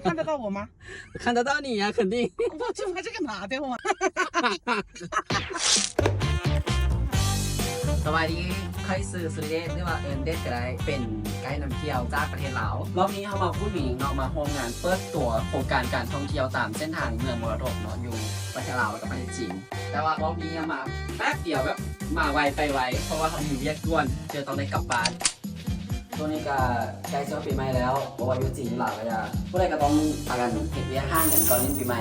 看得到我吗？看得到你呀，肯定。我就拿这个拿掉嘛。 ສະບາຍດີ ຂ້ອຍຊື່ສຸລິເດດ ຫຼືວ່າເອີ້ນເດດກໍໄດ້ ເປັນໄກນຳທ່ຽວຈາກປະເທດລາວ. ລອບນີ້ເຮົາມາພຸ້ນອີກເນາະ ມາຮ່ວມງານເປີດຕົວໂຄງການການທ່ອງທ່ຽວຕາມເສັ້ນທາງເມືອງມໍລະດົກເນາະ ຢູ່ປະເທດລາວ ແລ້ວກໍປະເທດຈີນ. ແຕ່ວ່າລອບນີ້ເຮົາມາແປັບດຽວ ແບບມາໄວໄປໄວ ເພາະວ່າເຮົາມີວຽກດ່ວນ ເຈົ້າຕ້ອງໄດ້ກັບບ້ານ. ຊ່ວງນີ້ກໍໃກ້ຊິຮອດປີໃໝ່ແລ້ວ ບໍ່ວ່າຢູ່ຈີນຢູ່ລາວກໍຢ່າ ຜູ້ໃດກໍຕ້ອງພາກັນເຮັດວຽກຫ້າງກັນກ່ອນຫຼິ້ນປີໃໝ່.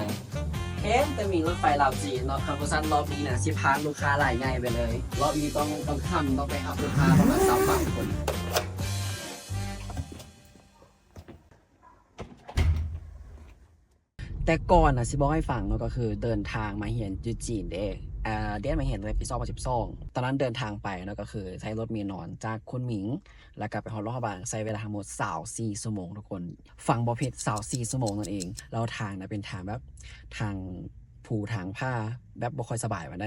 ເຫັນແຕ່ມີລົດໄຟລາວຈີນເນາະ ຄັນບໍ່ຊັ້ນລອບນີ້ນະ ຊິພາດລູກຄ້າລາຍໃຫຍ່ໄປເລີຍ. ລອບນີ້ຕ້ອງ ຕ້ອງຂ້າມ ຕ້ອງໄປຮັບລູກຄ້າປະມານຊາວປາຍຄົນ. ແຕ່ກ່ອນນະ ຊິບອກໃຫ້ຟັງເນາະ ກໍຄືເດີນທາງມາຮຽນຢູ່ຈີນເດ້ ເອີ ເດດມາຮຽນຕັ້ງແຕ່ປີສອງພັນສິບສອງ ຕອນນັ້ນເດີນທາງໄປເນາະ ກໍຄືໃຊ້ລົດເມນອນຈາກຄຸນໝິງ ແລ້ວກໍໄປຮອດຫຼວງພະບາງ ໃຊ້ເວລາທັງໝົດຊາວສີ່ຊົ່ວໂມງທຸກຄົນ. ຟັງບໍ່ຜິດ ຊາວສີ່ຊົ່ວໂມງນັ້ນເອງ. ແລ້ວທາງນະເປັນທາງແບບທາງພູທາງຜາ ແບບບໍ່ຄ່ອຍສະບາຍປານໃດ.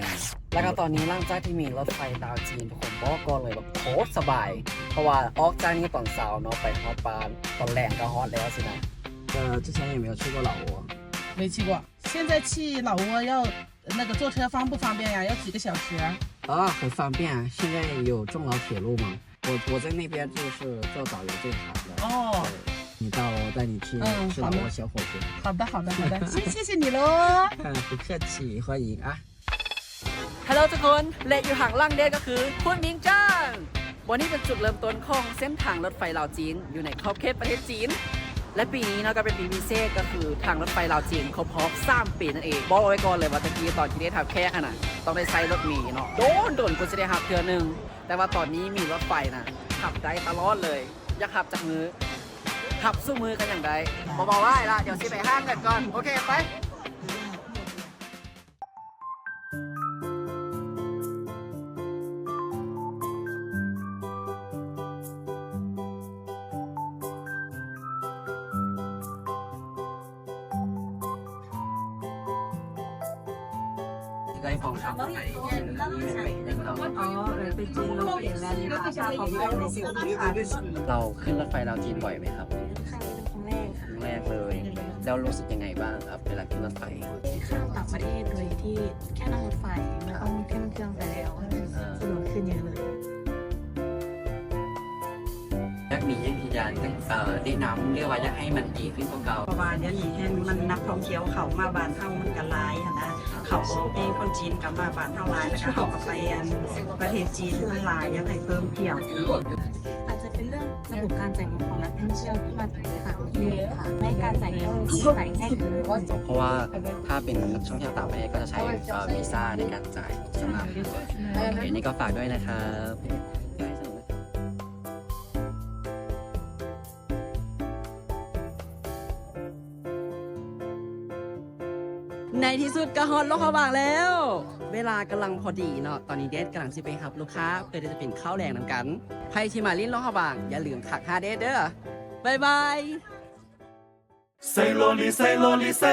ແລ້ວກໍຕອນນີ້ຫຼັງຈາກທີ່ມີລົດໄຟລາວຈີນ ທຸກຄົນ ບອກກ່ອນເລີຍວ່າໂຄດສະບາຍ ເພາະວ່າອອກຈາກນີ້ຕອນເຊົ້າເນາະ ໄປຮອດບ້ານ ຕອນແລງກໍຮອດແລ້ວຊີ້ນະ. 呃，之前有没有去过老挝？没去过。现在去老挝要那个坐车方不方便呀？要几个小时啊？啊，很方便啊，现在有中老铁路嘛。我，我在那边就是做导游最好的。哦。对，你到我带你去，嗯，去老挝小火锅。好的，好的，好的，谢，谢谢你喽。不客气，欢迎啊。 Hello ທຸກຄົນ ແລະ ຢູ່ຂ້າງຫຼັງເດດກໍຄືຄຸນໝິງຈາງ. ບ່ອນນີ້ເປັນຈຸດເລີ່ມຕົ້ນຂອງເສັ້ນທາງລົດໄຟລາວຈີນ ຢູ່ໃນຂອບເຂດປະເທດຈີນ ແລະ ປີນີ້ເນາະ ກໍເປັນປີພິເສດ ກໍຄືທາງລົດໄຟລາວຈີນຄົບຮອບສາມປີນັ້ນເອງ. ບອກໄວ້ກ່ອນເລີຍວ່າ ແຕ່ກີ້ຕອນທີ່ເດດຮັບແຂກຫັ້ນນະ ຕ້ອງໄດ້ໃຊ້ລົດເມເນາະ ດົນໆ ກວ່າຊິໄດ້ຮັບເທື່ອໜຶ່ງ. ແຕ່ວ່າຕອນນີ້ມີລົດໄຟນະ ຮັບໄດ້ຕະຫຼອດເລີຍ ຢາກຮັບຈັກມື້ ຮັບຊຸມື້ກໍຍັງໄດ້. ບໍ່ເວົ້າຫຼາຍລະ ດຽວຊິໄປຫາເງິນກ່ອນ. ໂອເຄ ໄປ. ໄດ້ຂອງຊຳໄປ ອໍ ເອີ ໄປຈີນລົງເອງແລ້ວນີ້ ເຮົາຂຶ້ນລົດໄຟລາວຈີນບ່ອຍໄໝຄັບ? ຄັ້ງແລກ ຄັ້ງແລກເລີຍ. ແລ້ວຮູ້ສຶກຍັງໄງບ້າງຄັບ ເວລາຂຶ້ນລົດໄຟ? ເປັນຄັ້ງແລກທີ່ໄດ້ຂຶ້ນລົດໄຟ ແຕ່ວ່າເຄີຍໄປແລ້ວ ສະດວກຂຶ້ນເຍອະເລີຍ. ຢາກມີຫຍັງທີ່ຢາກ ເອີ ແນະນຳ ຫຼືວ່າຢາກໃຫ້ມັນດີຂຶ້ນກວ່າເກົ່າ? ເພາະວ່າດຽວນີ້ເຫັນມັນນັກທ່ອງທ່ຽວເຂົ້າມາບ້ານເຮົາມັນກໍຫຼາຍຫັ້ນນະ ເຂົາເອົາແຮງຄົນຈີນກັບມາບ້ານເຮົາຫຼາຍ ແລ້ວກໍເຂົາກໍໄປອັນປະເທດຈີນມັນຫຼາຍ ຢາກໃຫ້ເພີ່ມທ່ຽວ. ອາດຈະເປັນເລື່ອງລະບົບການຈ່າຍເງິນຂອງນັກທ່ອງທ່ຽວທີ່ມາຕ່າງປະເທດ ໃນການຈ່າຍເງິນທີ່ຫຼາຍແຫ່ງ. ເພາະວ່າຖ້າເປັນນັກທ່ອງທ່ຽວຕ່າງປະເທດກໍຈະໃຊ້ ເອີ ວີຊາໃນການຈ່າຍສຳລັບ. ໂອເຄ ນີ້ກໍຝາກດ້ວຍນະຄັບ. ໃນທີ່ສຸດກໍຮອດຫຼວງພະບາງແລ້ວ ເວລາກຳລັງພໍດີເນາະ. ຕອນນີ້ເດດກຳລັງຊິໄປຮັບລູກຄ້າ ເພື່ອທີ່ຈະໄປກິນເຂົ້າແລງນຳກັນ. ໃຜທີ່ມາຫຼິ້ນຫຼວງພະບາງ ຢ່າລືມທັກຫາເດດເດີ້. ບາຍບາຍ. ໃສ່ໂລລີ ໃສ່ໂລລີ ໃສ່